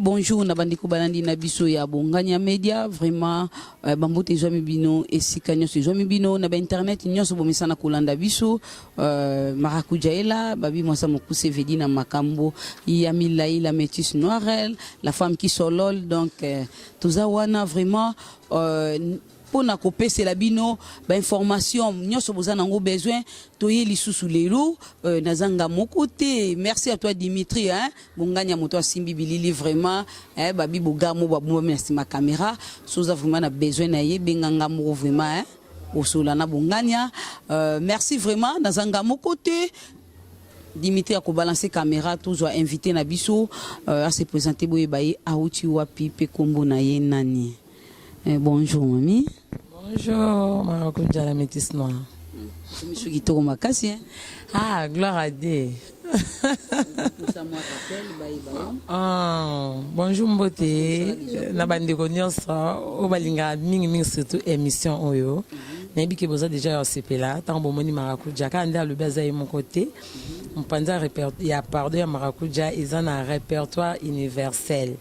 Bonjour na bandeko balandi na biso ya Bongania Media. Vraiment bambote ezwami bino esika nyonso ezwami bino na ba internet nyonso bomesana kolanda biso. Marakujaela babi mwasa mokuse vedi na makambo ya milai, la métisse noire, la femme qui solole. Donc toza wana vraiment mpona kopesela bino bainformation nyonso boza nango besoin. Toye lisusu lelo, nazanga moko te. Merci à toi, Dimitri, hein? Bongani ya moto asimbi bilili vraiment, hein? Babi bogamo babombami na nsima caméra. So oza vraiment na besoin na ye, benganga moko vraiment, hein? Osola na Bongania. Merci vraiment. Nazanga moko te. Dimitri akobalancer caméra, tozwa invité na biso, ase présenter, boyeba ye auti wapi mpe kombo na ye nani. Bonjour mami. Bonjour, Marakuja la métisse noire. Miso kitoko makasi, hein? Ah, gloire à Dieu. Ah, bonjour mbote na bandeko nyonso oyo balingaka mingimingi, surtout émission oyo. Nayebi ke boza déjà ya osepela ntango bomoni Marakuja. Kaka nde alobi, aza ye moko te. Mopanzi ya, pardon, ya Marakuja eza na répertoire universel.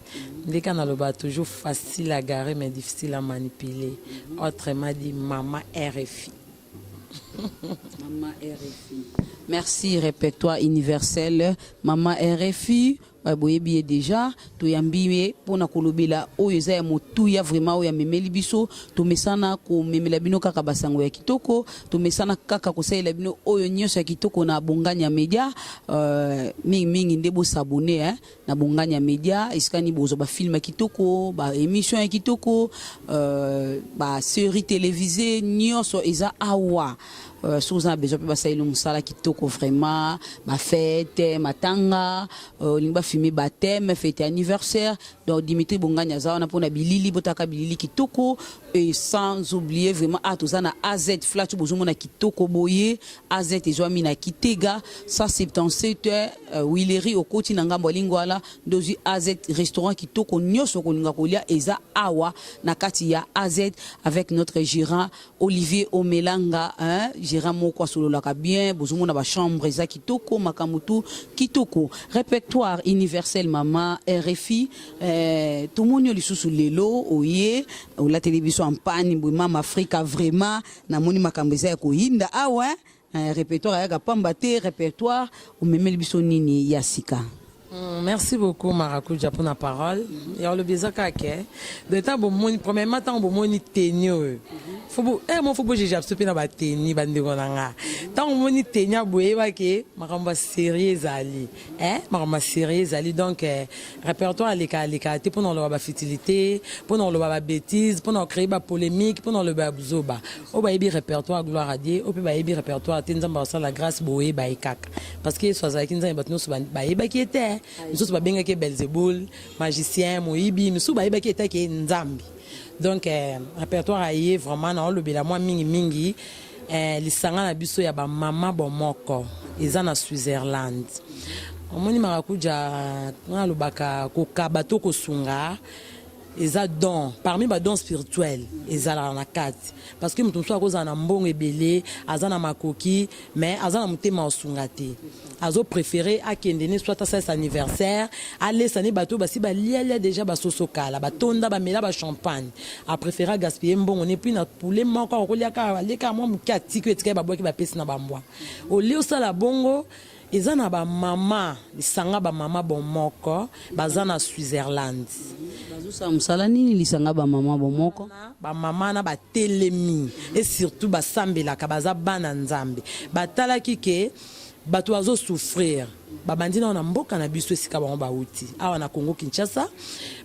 Nde kaka naloba toujours: facile à garer mais difficile à manipuler. Autrement dit, mama RFI. Mama RFI. Merci, répertoire universel. Mama RFI, boyebi ye déjà. Toyambi ye mpona kolobela oyo eza ya motuya vraiment, oyo amemeli biso. Tomesana komemela bino kaka basango ya kitoko, tomesana kaka kosalela bino oyo nyonso ya kitoko na Bongani ya Média. Mingimingi nde bos'abonner, hein, na Bongani ya Média, esika nini bozwa bafilm ya kitoko, baémission ya kitoko, basérie télévisée nyonso eza awa. Soki oza na besoin mpe basaleli mosala kitoko vraiment, bafête, matanga, olingi bafilmer baptême, fête, anniversaire, donc Dimitri Bongani aza wana mpona bilili, botaka bilili kitoko. Et sans oublier vraiment, a toza na AZ Flat. Bozomona kitoko boye, AZ ezwami na Kitega 177 Wileri. Okoti na ngambo ya Lingwala nde ozwi AZ restaurant kitoko. Nyonso kolinga kolia eza awa na kati ya AZ, avec notre gérant Olivier Omelanga, hein, gérant moko asololaka bien. Bozomona bachambre eza kitoko, makambo tu kitoko. Répertoire universel, mama RFI, tomoni yo lisusu lelo, oye olateli biso ampani boye, mama Afrika. Vraiment namoni makambo eza ya koyinda awa, hein? Répertoire ayaka pamba te. Répertoire, omemeli biso nini ya sika? Merci beaucoup Marakuja pour la parole. Ya olobi eza kaka de ntango bomoni, premièrement ntango bomoni tenue oyo, mo fo bojuger biso mpe na batenue. Bandeko na nga, ntango omoni tenue ya boye, yebake makambo ya série ezali, makambo ya série ezali. Donc répertoire aleka aleka te mpona koloba bafutilité, mpona koloba babêtise, mpona kocréer bapolémique, mpona koloba ya buzoba. Oyo bayebi répertoire, gloire à Dieu. Oyo mpe bayebi répertoire te, Nzambe akosala grâce, boyeba ye kaka, parce que Yesu azalaki Nzambe, bato nyonso bayebaki ye te. Misusu babengaki ye Belzebul, magicien, moyibi. Misusu bayebaki etaki ye Nzambe. Donc répertoire aye vraiment na olobela mwa mingimingi lisanga na biso ya bamama bomoko eza na Switzerland. Omoni Marakuja, nga alobaka kokaba to kosunga eza don parmi badon spirituel ezalaka na kati, parce que moto mosusu akozala na mbongo ebele, aza na makoki, mais aza na motema osunga te. Azopréféré akende ne soit asalisa anniversaire, alesa ne bato oyo basi balialia déjà, basoso kala batonda, bamela bachampagne. Apréféré agaspiller mbongo ne, puis na poulet moko akokoliaka, alekaka mwa moke, atiki oyo etikali, babwaki, bapesi na bambwa. Olie osala bongo. Eza na bamama, lisanga bamama bomoko baza na Switzerland. Bazosala mosala nini, lisanga bamama bomoko? Bamama na batelemi et surtout basambelaka, baza bana Nzambe. Batalaki ke bato bazosouffrir, babandi nao na mboka na biso esika bango bauti awa na Congo Kinshasa.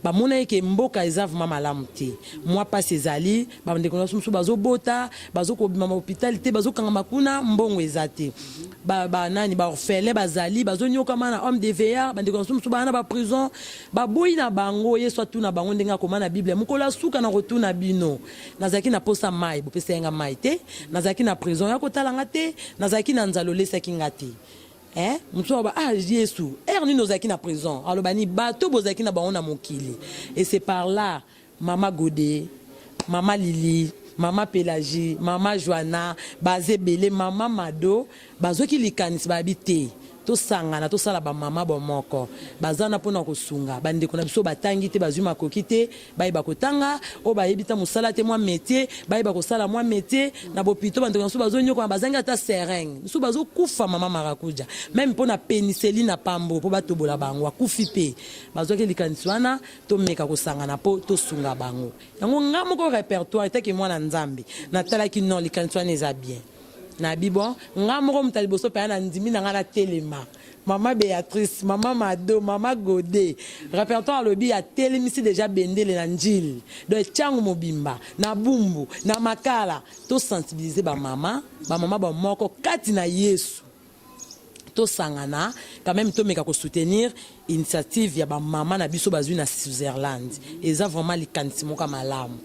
Bamonaki ke mboka eza vraiment malamu te, mwa mpasi ezali, bandeko na biso mosusu bazobota, bazokobima bahôpital te, bazokangama kuna, mbongo eza te. Banani, baorphelin bazali, bazonyokama na home de vieillard. Bandeko na biso mosusu baa na baprison, baboyi na bango. Yesu atuna bango ndenge akoma na Bible: mokolo asuka na kotuna bino, nazalaki na posa mai, bopesa nga mai te; nazalaki na prison, ya kotala nga te; nazalaki na nzala, olesaki nga te. Mosusu aloba: ah Yesu, heure nini ozalaki na prison? Aloba ni bato bozalaki na bango na mokili. Et c'est par là mama Gode, mama Lili, mama Pélagie, mama Joana, baza ebele, mama Mado, bazwaki likanisi, bayabi te. Tosangana tosala ba mama bomoko baza na pona kosunga ba ndeko na biso batangi te bazui makoki te bayeba kotanga oyo bayebi ta mosala te mwa metier bayeba kosala mwa metier na bopito ba ndeko na biso bazo nyokwama bazangi ata seringue misusu bazo kufa mama marakuja meme pona penicilline na pambo po batobola bango akufi pe bazwaki likanisi wana tomeka kosangana po tosunga bango yango nga moko repertoire etake mwana nzambe natalaki non likanisi wana eza bien. Na bi bon nga moko moto ya liboso pena na ndimi na nga na telema mama Beatrice mama Mado mama Gode repertoire alobi atelemisi dejà bendele na Ndjili donc Tshangu mobimba na Bumbu na Makala to sensibiliser ba mama ba mama ba moko kati na Yesu tosangana quand meme tomeka ko soutenir initiative ya ba mama na biso bazui na Switzerland eza vraiment likanisi moko ya malamu.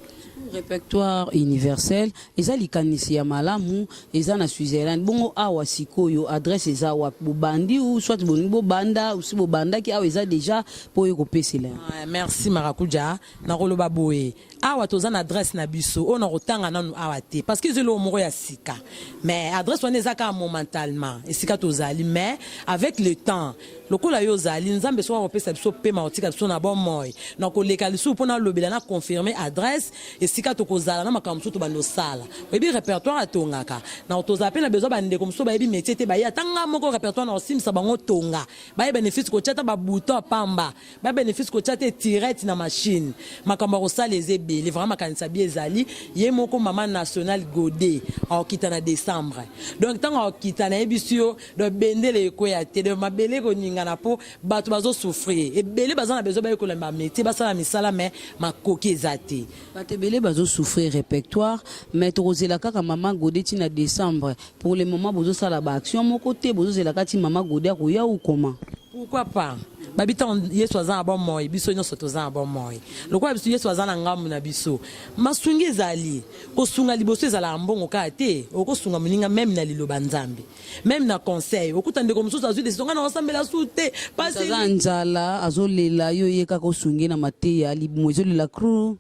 Repertoire universel eza likanisi ya malamu eza na Switzerland bongo awa sikoyo adresse eza wapi bobandi ou soit bolingi bobanda ou si bobandaki awa eza dejà po oye kopesela yango. Merci Maracuja, nakoloba boye Awa toza na adresse na biso oyo nakotanga nanu awa te parce que eza eloko moko ya sika mais adresse wana eza kaka momentalement esika tozali mais avec le temps lokola yo ozali Nzambe soki akopesa biso pema akotika biso na bomoi nakoleka lisusu mpo nalobela na confirmer adresse esika tokozala na makambo mosusu tobanda osala oyebi repertoire atongaka na tozala mpe na besoin bandeko mosusu bayebi métier te baye ata nga moko repertoire na kosimbisa bango tonga baye benefice kotia ata ba bouton ya pamba Ba benefice kotia te tirette na machine makambo ya kosala eza ebele vraiment makanisi ya bien ezali ye moko maman nationale Gode akokita na decembre donc tango akokita nayebisi yo donc bendele ekweya te donc mabele ekoningana po bato bazo souffrir ebele baza na besoin bayekola ba metier basala misala mais makoki eza te. Bato ebele bazo souffrir repectoire mais tokozela kaka maman Gode ti na decembre pour le moment bozosala ba action moko te bozozela kaka ti maman Gode akoya ou comment? Pourquoi pas? Babi ntango Yesu aza na bomoi, biso nyonso toza na bomoi. Lokola biso Yesu aza na ngambo na biso, masungi ezali. Kosunga liboso ezalaka mbongo kaka te, okosunga moninga meme na liloba Nzambe, meme na conseil. Okuta ndeko mosusu azwi decision, ngai nakosambela su te, pasi. Aza na nzala, azolela, yo ye kaka osungi na mateya, libumu ezolela cruu.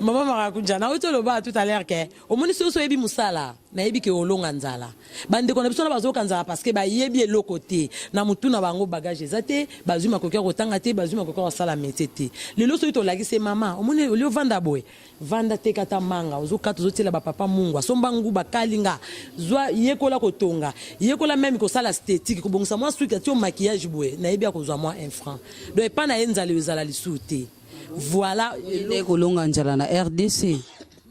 Mama Marakuja, nauti oloba tout à l'heure ke omoni soki oyebi mosala, nayebi ke olonga nzala. Bandeko na biso wana bazoyoka nzala parce que bayebi eloko te. Na mutu na bango bagage eza te, bazwi makoki ya kotanga te, bazwi makoki ya kosala metier te. Lelo soki tolakisi ye mama, omoni olie ovanda boye, vanda teka ata manga, ozokata ozotiela ba papa mungwa, somba nguba, kalinga, zwa yekola kotonga, yekola meme kosala esthétique, kobongisa mwa suki, atie yo maquillage boye, nayebi akozwa mwa un franc. Donc epa na ye nzala ezala lisusu te. Voilà. Nde kolonga nzala na RDC.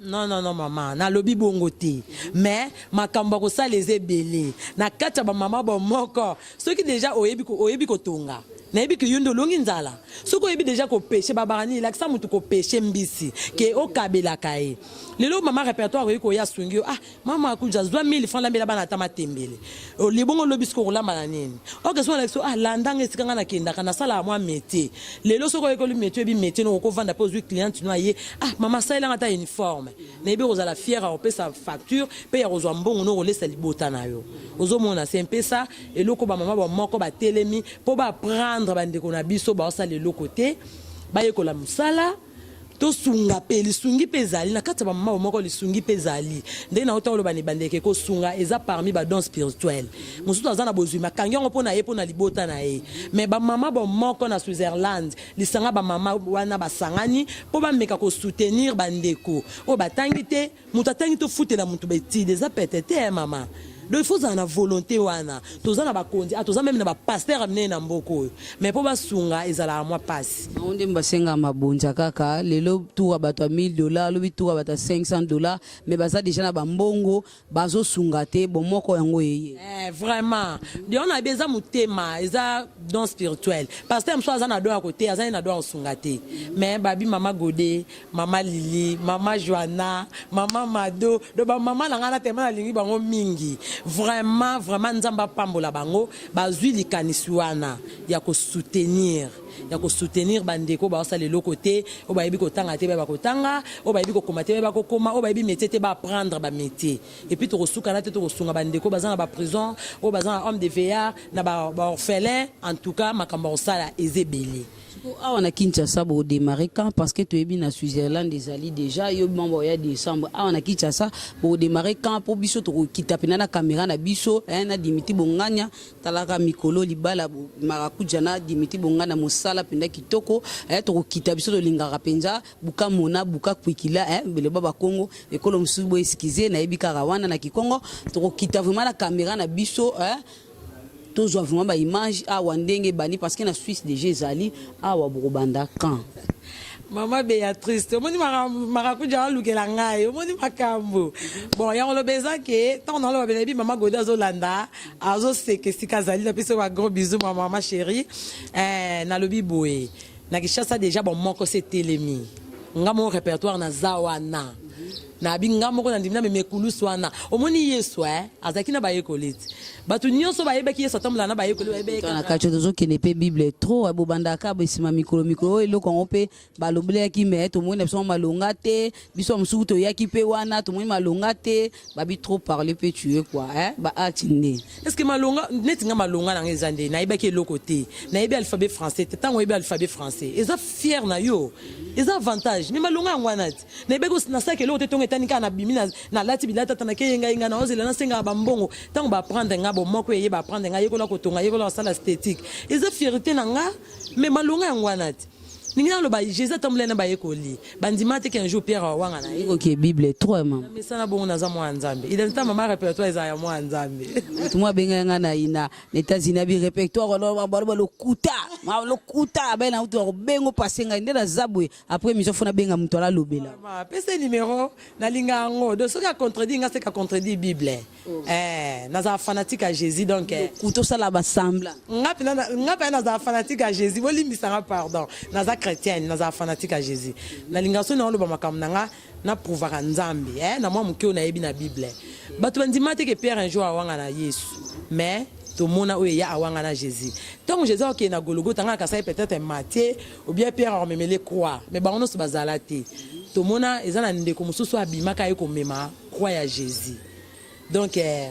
Non, non, non, maman, nalobi bongo te. Mais makambo ya kosala eza ebele. Na kati ya ba mama bomoko, soki deja oyebi oyebi kotonga, nayebi ke yo nde olongi nzala. Soki oyebi deja ko pecher, babaka nini, lakisa mutu ko pecher mbisi, ke okabelaka ye. Lelo mama repertoire akoki koya asungi yo, ah mama akuja zwa 1000 francs lambela bana ata matembele. Olie bongo lobi sikoyo okolamba na nini? Ok, soki nalakisi yo, ah landa nga esika nga nakendaka, nasalaka mwa metier. Lelo soki oyekoli metier, oyebi metier no okovanda pe ozwi cliente no aye, ah mama salela nga ata uniforme. Nayebi okozala fière ya kopesa facture pe ya kozwa mbongo no okolesa libota na yo. Ozomona c'est un peu ça, eloko ba mama ba moko batelemi po ba apprendre ba ndeko na biso baosala eloko te, bayekola mosala. Tosunga pe, lisungi pe ezali na kati ya ba mama moko, lisungi pe ezali ndenge na ota oloba na ebandeli ke kosunga eza parmi ba dons spirituels. Mosusu aza na bozwi mais akangi yango pona ye pona libota na ye. Mais ba mama bomoko na Switzerland, lisanga ba mama wana basangani po bameka ko soutenir ba ndeko oyo batangi te. Moto atangi to futela moto ba etudes eza pete te hein mama. Donc il faut ozala na volonte wana. Toza na bakonzi, ah toza meme na ba pasteurs ya minene na mboka oyo. Mais po basunga ezalaka mwa pasi. Bango nde basengaka mabonza kaka lelo tour ya bato ya 1000 dollars lobi tour ya bato ya 500 dollars mais baza dejà na ba mbongo bazo sunga te bomoko yango eye. Eh vraiment yango na eza motema eza don spirituel pasteur mosusu aza na don ya koteya aza ye na don ya kosunga te mais babi mama Gode Mama Lili, mama Joanna, mama Mado, donc ba mama na nga na tellement nalingi bango mingi. Vraiment, vraiment Nzambe apambola bango, bazui likanisi wana ya ko soutenir, ya ko soutenir ba ndeko baosala eloko te, oyo bayebi kotanga te bayeba kotanga, oyo bayebi kokoma te bayeba kokoma, oyo bayebi metier te ba apprendre ba metier. Et puis tokosuka na te tokosunga ba ndeko baza na ba prison, oyo baza na homme de veillard, na ba orphelins, en tout cas makambo ya kosala eza ebele. Siko awa na Kinshasa bo démarrer quand? Parce que toyebi na Switzerland ezali déjà yo mambo ya décembre. Awa na Kinshasa bo démarrer quand po biso tokokita pena na caméra na biso, eh, na Dimitri Bonganya talaka mikolo libala marakuja na Dimitri Bonganya mosala penda kitoko, eh, tokokita biso tolingaka penza buka mona buka kwikila, eh, beloba ba Congo ekolo mosusu bo excuse nayebi kaka wana na Kikongo tokokita vraiment na caméra na biso, eh, tozwa vraiment ba image awa ndenge ebandi parce que na Suisse déjà ezali awa bokobanda quand? Mama Béatrice, omoni marakuja alukela ngai, omoni makambo. Bon, yango loba eza ke ntango naloba benayebi mama Gode azolanda, azoseka esika azali. Napesi ba gros bisous, ma mama chérie. Eh, nalobi boye, na Kinshasa déjà bon moko se etelemi. Nga moko répertoire naza wana, nabi nga moko nandimi na meme ekulusu wana. Omoni Yesu, eh, azalaki na bayekoli ti bato nyonso bayebaki Yesu atambola na bayekoli, bayebaki. Na kati tozokende mpe Bible trop, bobandaka esima mikolo mikolo oyo eloko yango mpe balobelaki me tomoni na biso malonga te. Biso mosusu toyaki mpe wana tomoni malonga te, babi trop parler mpe tue quoi, eh? Baati nde. Est ce que malonga neti nga malonga nanga eza nde nayebaki eloko te, nayebi alphabet français te. Ntango oyebi alphabet français, eza fier na yo, eza avantage. Mais malonga yango wana ti nayebaki nasalaki eloko te. Ntongo etani kaka nabimi, nalati bilata ta nakeyenga yenga, naozela nasengaka bambongo. Ntango baapprendre nga bomoko eye, baapprendre nga yekola kotonga, yekola kosala esthétique, eza fierté na nga. Mais malonga yango wana ti ningi naloba, Jésus atambolai na bayekoli, bandima te qu'un jour Pierre awanga na ye. Ekoki Bible trop, mama. Mesana bongo, naza mwana Nzambe. Identité mama répertoire ezala ya mwana Nzambe. Moto moko abengaki nga na États-Unis, abi répertoire baloba lokuta, lokuta abai na utu akobengo pase ngai nde naza boye. Après émission fo nabenga moto alalobela. Pesa numéro, nalinga yango. Donc soki acontredit nga, seka contredit Bible. Eh, nazala fanatique ya Jésus, donc kuta osala basembla. Nga mpe nazala fanatique ya Jésus, bolimbisanga, pardon. Naza chrétienne, nazala fanatique ya Jésus. Nalinga so naoloba makambo na nga, naprouvaka Nzambe, eh, na mwa moke oyo nayebi na Bible. Bato bandima te ke Pierre un jour awanga na Yesu, mais tomona oyo eya awanga na Jésus. Ntango Jésus akokende na Gologota, nga nakasaki peut-être Matthieu ou bien Pierre akomemele croix, mais bango nyonso bazala te. Tomona eza na ndeko mosusu abimaka ye komema croix ya Jésus. Donc eh,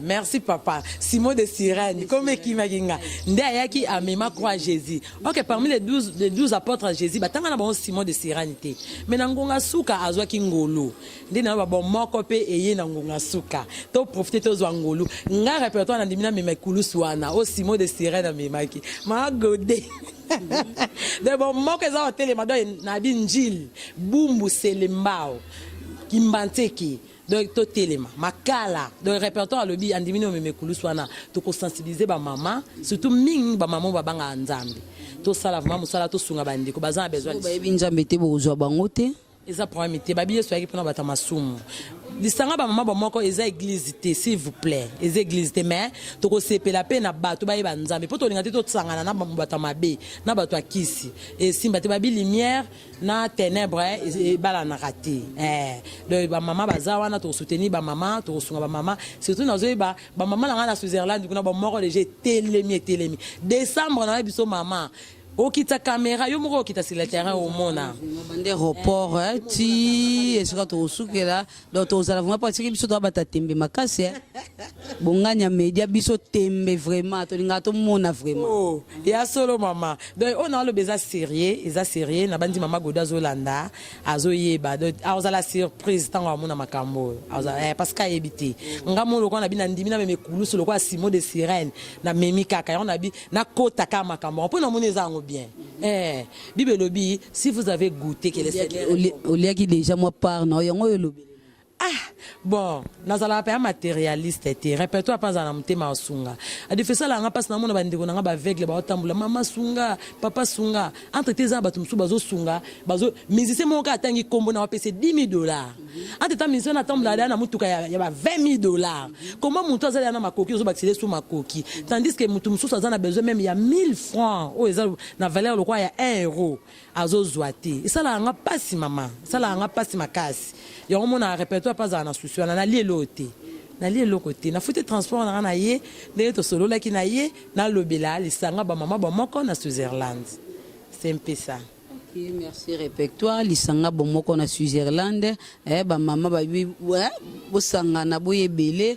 merci papa. Simon de Cyrène, comme ekimaki nga nde ayaki amema croix Jésus. Ok, parmi les 12 apôtres à Jésus, batanga na bango Simon de Cyrène te, mais na ngonga suka azwaki ngolu. Nde na babon moko mpe eye na ngonga suka, toprofite tozwa ngolu. Nga répertoire na ndimi namema ekulusu wana o Simon de Cyrène amemaki magode. Donc bon moko eza kotelema. Donc nabi Njili, Bumbu, Selembao, Kimbanseke, donc totelema makala. Donc répertoire alobi andimi omema ekulusu wana. Tokosensibilize bamama, surtout mingi bamama oyo babangaka Nzambe. Tosala vraiment mosala, tosunga bandeko baza na besoin. Bayebi Nzambe te, bokozwa bango te. Eza problème te. Babi Yesu ayaki mpona bato ya masumu. Lisanga bamama bamoko eza église te, s'il vous plaît, eza église te. Mais tokosepela mpe na bato bayeba Nzambe, mpo tolinga te tosangana na bato ya mabe, na bato ya kisi, esimba te. Babi lumière na ténèbre ebalanaka te. Donc bamama baza wana, tokosoutenir bamama, tokosunga bamama. Surtout nazoyeba bamama na ngai na Switzerland kuna, bamoko déjà etelemi, etelemi. Décembre nayebi biso mama okita caméra yo moko, okita sur le terrain, omona. Bande report ti esika tokosukela. Donc tozala vraiment parce que biso toabata tembe makasi. Bonganya Media, biso tembe vraiment, tolingaka tomona vraiment. Oh, ya solo mama. Donc oyo naoloba eza sérieux, eza sérieux. Na bandi mama Godo azolanda, azoyeba. Donc azala surprise ntango amona makambo oyo, parce que ayebi te. Nga mo lokola nabi nandimi namema ekulusu lokola Simon de Cyrène, namemi kaka yango, nabi nakota kaka makambo yango mpo namoni eza yango bien. Bible elobi: si vous avez goûté que le Seigneur Oliaki déjà mwa part na yango oyo elobi. Ah bon, nazalaka mpe ya matérialiste te. Répertoire mpe azala na motema asunga. Adife esalaka mpasi namona bandeko na nga baaveugle baotambola, mama sunga, papa sunga. Entre te eza na bato mosusu bazosunga bazo musicien moko kaka atangi nkombo na bapesa 10 000 $. Entre temps musicien wana atambola ya na motuka ya ba 20 000 $. Comment motu azali ya na makoki, ozobakisela su makoki, tandis que motu mosusu aza na besoin même ya 1000 francs oyo eza na valeur lokola ya 1 euro, azozwa te? Esalaka nga mpasi mama, esalaka nga mpasi makasi. Yango mona répertoire mpe azala na susi wana. Nalie eloko te, nalie eloko te, nafuti transport na nga na ye ndenge tosololaki na ye. Nalobela lisanga bamama bamoko na Switzerland, c'est mpe ça. Ok, merci. Répertoire lisanga bomoko na Switzerland, eh, bamama babi bosangana boyebele.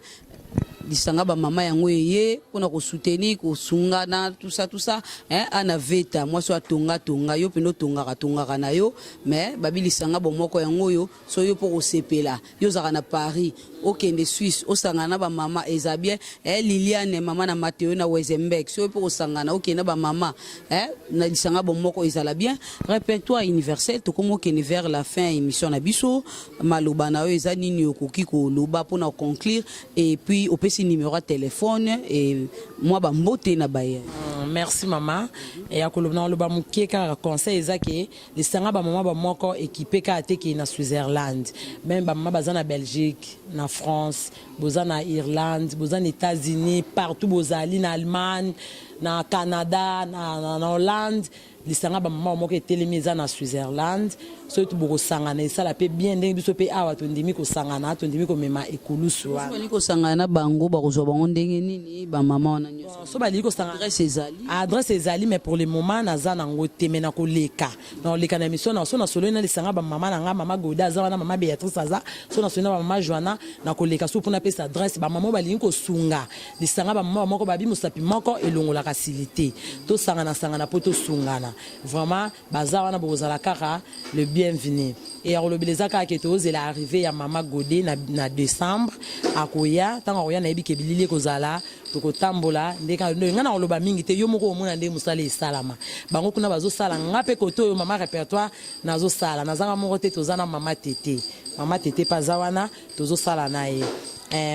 Lisanga bamama yango eye mpona kosoutenir, kosungana, tout ça, tout ça, hein. Ana veta mwasi oyo atongatonga yo mpenza, otongaka tongaka na yo, mais babi lisanga bomoko yango oyo. So yo mpo kosepela, yo ozalaka na Paris, okende Suisse, osangana na bamama, eza bien, eh. Liliane, mama na Mateo na Wezembek, so yo mpo kosangana, okende na bamama, eh, na lisanga bomoko, ezala bien. Répertoire universel, tokomi okende vers la fin ya émission na biso. Maloba na yo eza nini? Okoki koloba mpona conclure et puis opesi numéro ya téléphone et mwa bambote na baye. Merci mama. Ya koloba, na koloba moke kaka. Conseil eza ke lisanga bamama bamoko équipe kaka te ke na Switzerland. Même bamama baza na Belgique, na France, boza na Irlande, boza na États-Unis, partout bozali, na Allemagne, na Canada, na Hollande, lisanga bamama moko etelemi eza na Switzerland. Soki bokosangana, esala mpe bien. Ndenge biso mpe awa tondimi kosangana, tondimi komema ekulusu wana. Balingi kosangana na bango, bakozwa bango ndenge nini, bamama wana nyonso? So balingi kosangana, adresse ezali? Adresse ezali, mais pour le moment naza nango te. Mais nakoleka, nakoleka na émission na so nasololi na lisanga bamama na nga. Mama Goda aza wana, mama Béatrice aza. So nasololi na bamama Joana, nakoleka so mpona apesa adresse. Bamama oyo balingi kosunga lisanga bamama moko, babi mosapi moko elongolaka sili te. Tosangana sangana mpo tosungana vraiment. Baza wana, bokozala kaka le bienvenu. E ya kolobela eza kaka ke tozela arrivée ya mama Gode na décembre. Akoya, ntango akoya, nayebi ke bilili ekozala, tokotambola nde kaka ngai na koloba mingi te. Yo moko omona nde mosala esalama. Bango kuna bazosala, nga mpe kote oyo mama répertoire nazosala. Nazanga moko te, toza na mama Tete. Mama Tete mpe aza wana, tozosala na ye.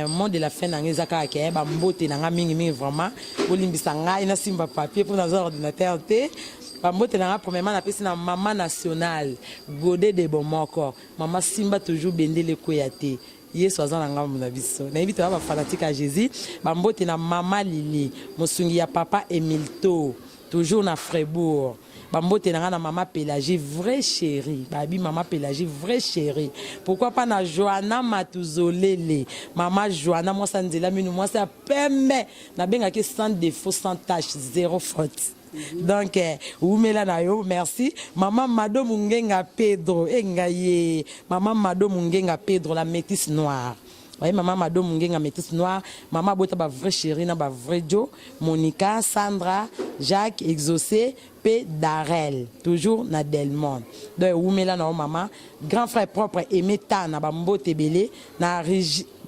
Mot de la fin na ngai eza kaka ke bambote na nga mingimingi vraiment. Bolimbisa ngai, nasimba papier mpo naza ordinateur te. Bambote na nga, premièrement napesi na mama nationale Gode de Bomoko. Mama, simba toujours bendele, ekweya te. Yesu aza na ngambo na biso. Nayebi toza bafanatiques ya Jésus. Bambote na mama Lili, mosungi ya papa Emilto, toujours na Fribourg. Bambote na nga na mama Pélagie, vrai chéri. Babi mama Pélagie, vrai chéri. Pourquoi pas na Joana Matuzolele, mama Joana, mwasi ya nzela minu, mwasi ya pembe, nabengaki sans défaut, sans tache, zéro faute. Donc wumela na yo. Merci mama Mado Mungenga Pedro enga ye, mama Mado Mungenga Pedro, la métisse noire. Oye mama Mado Mungenga, métisse noire. Mama abota bavrai chéri na bavrai jo, Monica, Sandra, Jacques, Exaucé mpe Darel, toujours na Delmont. Donc ewumela na yo mama. Grand frère propre Aimé Tana, bambote ebele na,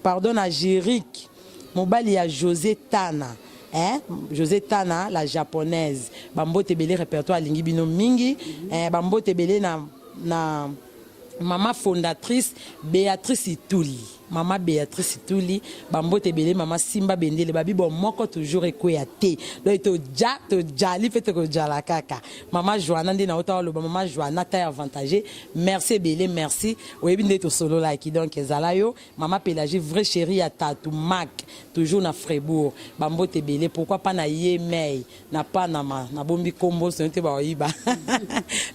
pardon, na Jérique, mobali ya José Tana, hein? José Tana la japonaise, bambote ebele. Répertoire alingi bino mingi. Eh, bambote ebele na mama fondatrice Béatrice Ituli. Mama Béatrice Ituli, bambote ebele. Mama, simba bendele. Babi bo moko toujours ekweya te. Donc toja, tojali mpe tokozala kaka. Mama Joana nde nauta oloba, mama Joana taille avantage. Merci ebele, merci. Oyebi nde tosololaki. Donc ezala yo mama Pélagie, vrai chéri ya Tatu Mak, toujours na Fribourg. Bambote ebele. Pourquoi pas na ye mei na Panama, nabombi kombo sono te, baoyiba.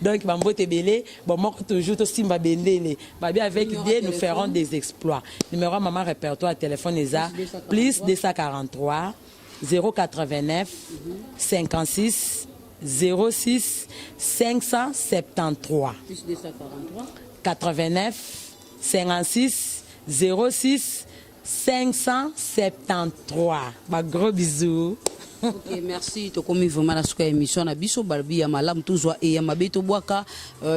Donc bambote ebele. Bon, moko toujours, tosimba bendele. Babi avec Dieu nous ferons des exploits. Numéro ya mama répertoire, téléphone eza plus 243 089 56 06 573. Plus 243 89 56 06 573. Bagros bisous. Ok, merci. Tokomi vraiment na suka ya émission na biso. Balobi ya malamu tozwa e ya mabe tobwaka.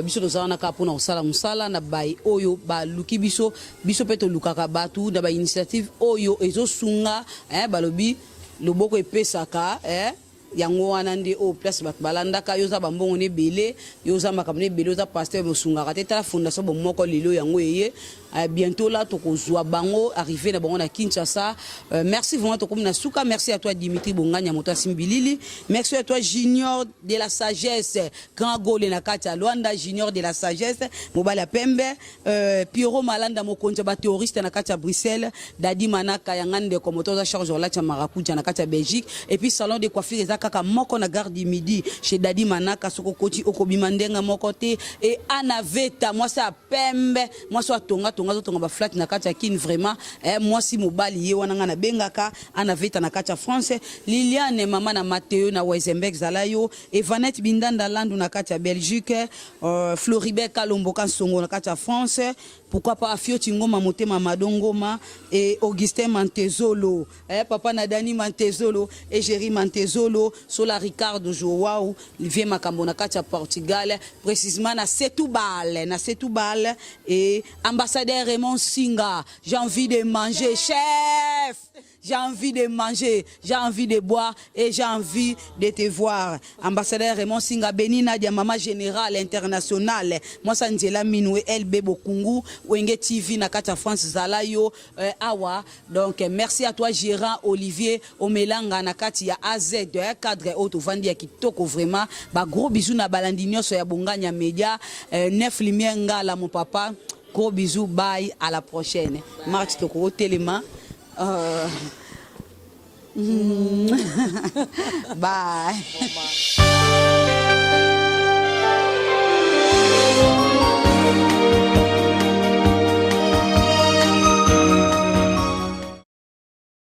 Biso tozala wana kaka mpona kosala mosala na bai oyo baluki biso. Biso mpe tolukaka bato na bainitiative oyo ezosunga, eh. Balobi loboko epesaka, eh. Yango wana nde oyo place bato balandaka yo. Oza bambongo na ebele, yo oza makambo na ebele, oza pasteur, osungaka te. Tala fondation Bomoko lelo yango eye. Bientôt là tokozwa bango, arrivé na bango na Kinshasa. Merci vraiment, tokomi na suka. Merci à toi Dimitri Bonganya, moto asimbi bilili. Merci à toi Junior de la sagesse, grand gole na kati ya Lwanda. Junior de la sagesse, mobali ya pembe. Pierrot Malanda, mokonzi ya baterroriste na kati ya Bruxelles. Dadi Manaka yanga ndeko, moto aza charge olati ya marakuja na kati ya Belgique. Et puis salon de coiffure eza kaka moko na gare du midi chez Dadi Manaka. Soki okoti, okobima ndenge moko te. E Ana Veta, mwasi ya pembe, mwasi oyo atonga tonga, azotonga baflat na kati ya Kine vraiment, eh, mwasi mobali ye wana ngai nabengaka Ana Veta na kati ya France. Liliane, mama na Mateo na Weisenberg, zala yo. Evanette Bindanda Landu na kati ya Belgique, Floribert Kalombo Kansongo na kati ya France, pourquoi pas Afioti Ngoma Motema Mado Ngoma et Augustin Mantezolo, eh, papa na Dani Mantezolo et Jerry Mantezolo, Sola Ricardo Joao Vie Makambo na kati ya Portugal, précisément na Setúbal, na Setúbal. Et ambassadeur Raymond Singa, j'ai envie de manger, chef, j'ai envie de manger, j'ai envie de boire et j'ai envie de te voir. Ambassadeur Raymond Singa, Beni Nadia, Mama Générale Internationale, moi Sanjela Minoué, LB Bokungu, Wenge TV, na kati ya France, zala yo, awa. Donc, merci à toi, gérant Olivier Omelanga, na kati ya AZ, cadre oyo tovandi ya kitoko vraiment. Ba gros bisous na balandi nyonso ya Bonganya Media, Neuf Lumière Ngala, mon papa. Gros bisous, bye, à la prochaine. Marc Toko Telema. Bye.